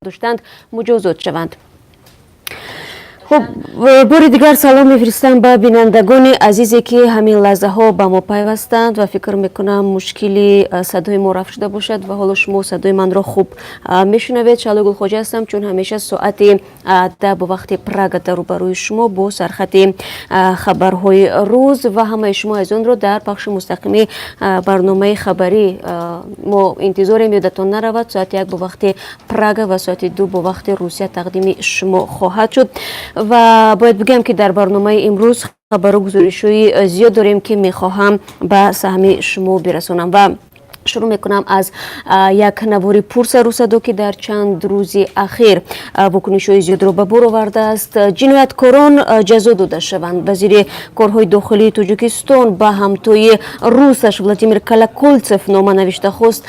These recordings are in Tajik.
Доштанд, муҷозот шаванд. Хуб, бори дигар салом мефиристам ба бинандагони азизе, ки ҳамин лаҳзаҳо ба мо пайвастанд, ва фикр мекунам, мушкили садои мо рафт шуда бошад ва ҳоло шумо садои манро хуб мешунавед. Шаҳло Гулхоҷа ҳастам, чун ҳамеша соати 10 бо вақти Прага дар рӯбарӯи шумо бо сархати хабарҳои рӯз ва ҳамаи шумо азизонро дар пахши мустақими барномаи хабарӣ мо интизорем. Ёдатон наравад, соати 1 бо вақти Прага ва соати 2 бо вақти Русия тақдими шумо хоҳад шуд. Ва бояд бигӯям, ки дар барномаи имрӯз хабару гузоришҳои зиёд дорем, ки мехоҳам ба саҳми шумо бирасонам, ва шурӯъ мекунам аз як навори пурсарусадо, ки дар чанд рӯзи ахир вокунишҳои зиёдро ба бор овардааст. Ҷинояткорон ҷазо дода шаванд. Вазири корҳои дохилии Тоҷикистон ба ҳамтои русаш Владимир Колоколцев нома навишта хост,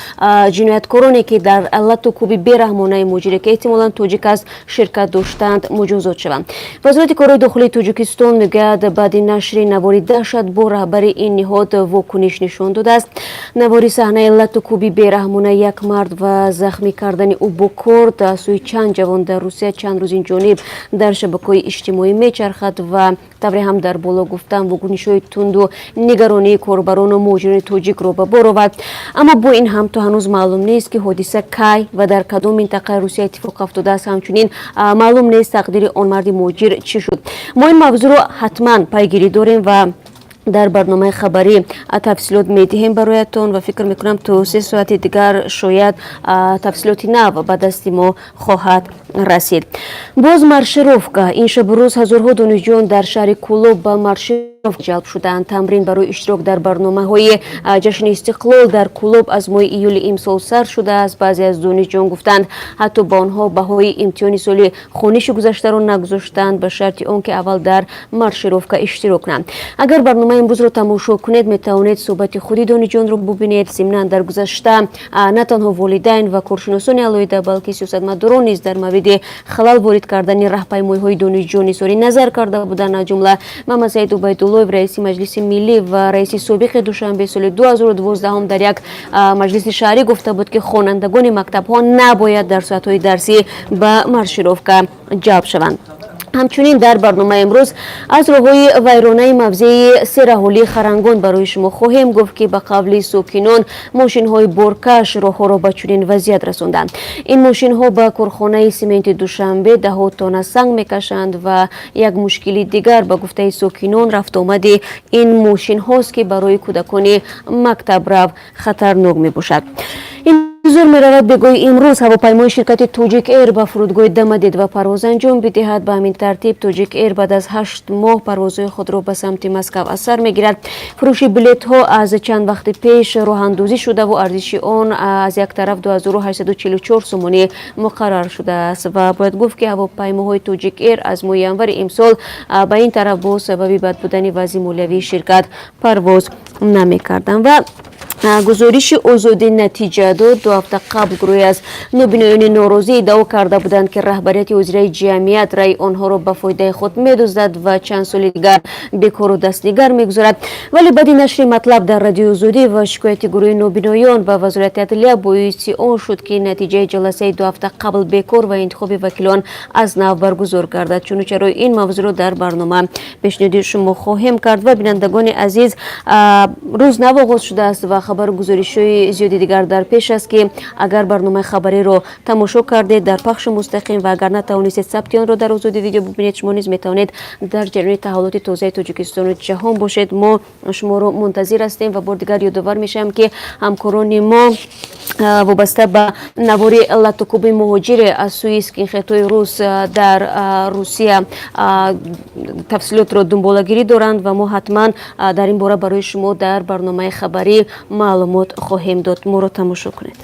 ҷинояткороне, ки дар лату кӯби бераҳмонаи муҳоҷире, ки эҳтимолан тоҷик аст, ширкат доштанд, муҷозот шаванд. Вазорати корҳои дохилии Тоҷикистон мегӯяд, баъди нашри навори даҳшатбор раҳбари ин ниҳод вокуниш нишон додааст. Навори саҳнаи лату кӯби бераҳмона як мард ва захмӣ кардани ӯ бо корд аз сӯи чанд ҷавон дар Русия чанд рӯз инҷониб дар шабакаҳои иҷтимоӣ мечархад ва тавре ҳам дар боло гуфтам, вокунишҳои тунду нигаронии корбарону муҳоҷирони тоҷикро ба бор овард. Аммо бо ин ҳам то ҳанӯз маълум нест, ки ҳодиса кай ва дар кадом минтақаи Русия иттифоқ афтодааст. Ҳамчунин маълум нест, тақдири он марди муҳоҷир чӣ шуд. Мо ин мавзӯъро ҳатман пайгирӣ дорем ва дар барномаи хабарӣ тафсилот медиҳем бароятон, ва фикр мекунам, то 3 соати дигар шояд тафсилоти нав ба дасти мо хоҳад расид. Боз маршировка. Ин шабу рӯз ҳазорҳо донишҷӯён дар шаҳри Кӯлоб ба маршировка ҷалб шуданд. Тамрин барои иштирок дар барномаҳои ҷашни истиқлол дар Кӯлоб аз моҳи июли имсол сар шудааст. Баъзе аз донишҷӯён гуфтанд, ҳатто ба онҳо баҳои имтиҳони соли хониши гузаштаро нагузоштанд, ба шарти он ки аввал дар маршировка иштирок кунанд. Агар барномаи имрӯзро тамошо кунед, метавонед суҳбати худи донишҷӯёнро бубинед. Зимнан, дар гузашта на танҳо волидайн ва коршиносони алоҳида, балки сиёсатмадорон низ дар мавриди халал ворид кардани раҳпаймоиҳои донишҷӯён изҳори назар карда буданд. Аз ҷумла Мамадсаид Убайдуллоев, раиси Маҷлиси миллӣ ва раиси собиқи Душанбе, соли 2012 дар як маҷлиси шаҳрӣ гуфта буд, ки хонандагони мактабҳо набояд дар соатҳои дарсӣ ба маршировка ҷалб шаванд. Ҳамчунин дар барномаи имрӯз аз роҳҳои вайронаи мавзеи сераҳолии Харангон барои шумо хоҳем гуфт, ки ба қавли сокинон мошинҳои боркаш роҳҳоро ба чунин вазъият расонданд. Ин мошинҳо ба корхонаи сименти Душанбе даҳо тонна санг мекашанд ва як мушкили дигар, ба гуфтаи сокинон, рафтуомади ин мошинҳост, ки барои кӯдакони мактабрав хатарнок мебошад. Интизор меравад, бегоҳи имрӯз ҳавопаймои ширкати Тоҷик Эйр ба фурудгоҳи Домодедово парвоз анҷом бидиҳад. Ба ҳамин тартиб Тоҷик Эйр баъд аз 8 моҳ парвозҳои худро ба самти Москав аз сар мегирад. Фурӯши билетҳо аз чанд вақти пеш роҳандозӣ шудаву арзиши он аз як тараф 2844 сомонӣ муқаррар шудааст. Ва бояд гуфт, ки ҳавопаймоҳои Тоҷик Эйр аз моҳи январи имсол ба ин тараф бо сабаби бад будани вазъи молиявии ширкат парвоз намекарданд. Ва гузориши Озодӣ натиҷа дод. 2 ҳафта қабл гурӯҳе аз нобиноёни норозӣ иддао карда буданд, ки раҳбарияти ҳозираи ҷамъият раъи онҳоро ба фоидаи худ медуздад ва чанд соли дигар бекору дастнигар мегузорад. Вале баъди нашри матлаб дар Радиои Озодӣ ва шикояти гурӯҳи нобиноён ба Вазорати адлия боиси он шуд, ки натиҷаи ҷаласаи 2 ҳафта қабл бекор ва интихоби вакилон аз нав баргузор гардад. Чуну чарои ин мавзӯъро дар барнома пешниҳоди шумо хоҳем кард. Ва бинандагони азиз, рӯз нав оғоз шудааст ва хабару гузоришҳои зиёди дигар дар пеш аст, ки агар барномаи хабариро тамошо кардед дар пахши мустақим ва агар натавонистед сабти онро дар Озоди Видео бубинед, шумо низ метавонед дар ҷараёни таҳаввулоти тозаи Тоҷикистону ҷаҳон бошед. Мо шуморо мунтазир ҳастем ва бор дигар ёдовар мешавам, ки ҳамкорони мо вобаста ба навори латукӯби муҳоҷире аз сӯи скинхедҳои рус дар Русия тафсилотро дунболагирӣ доранд ва мо ҳатман дар ин бора барои шумо дар барномаи хабарӣ маълумот хоҳем дод. Моро тамошо кунед.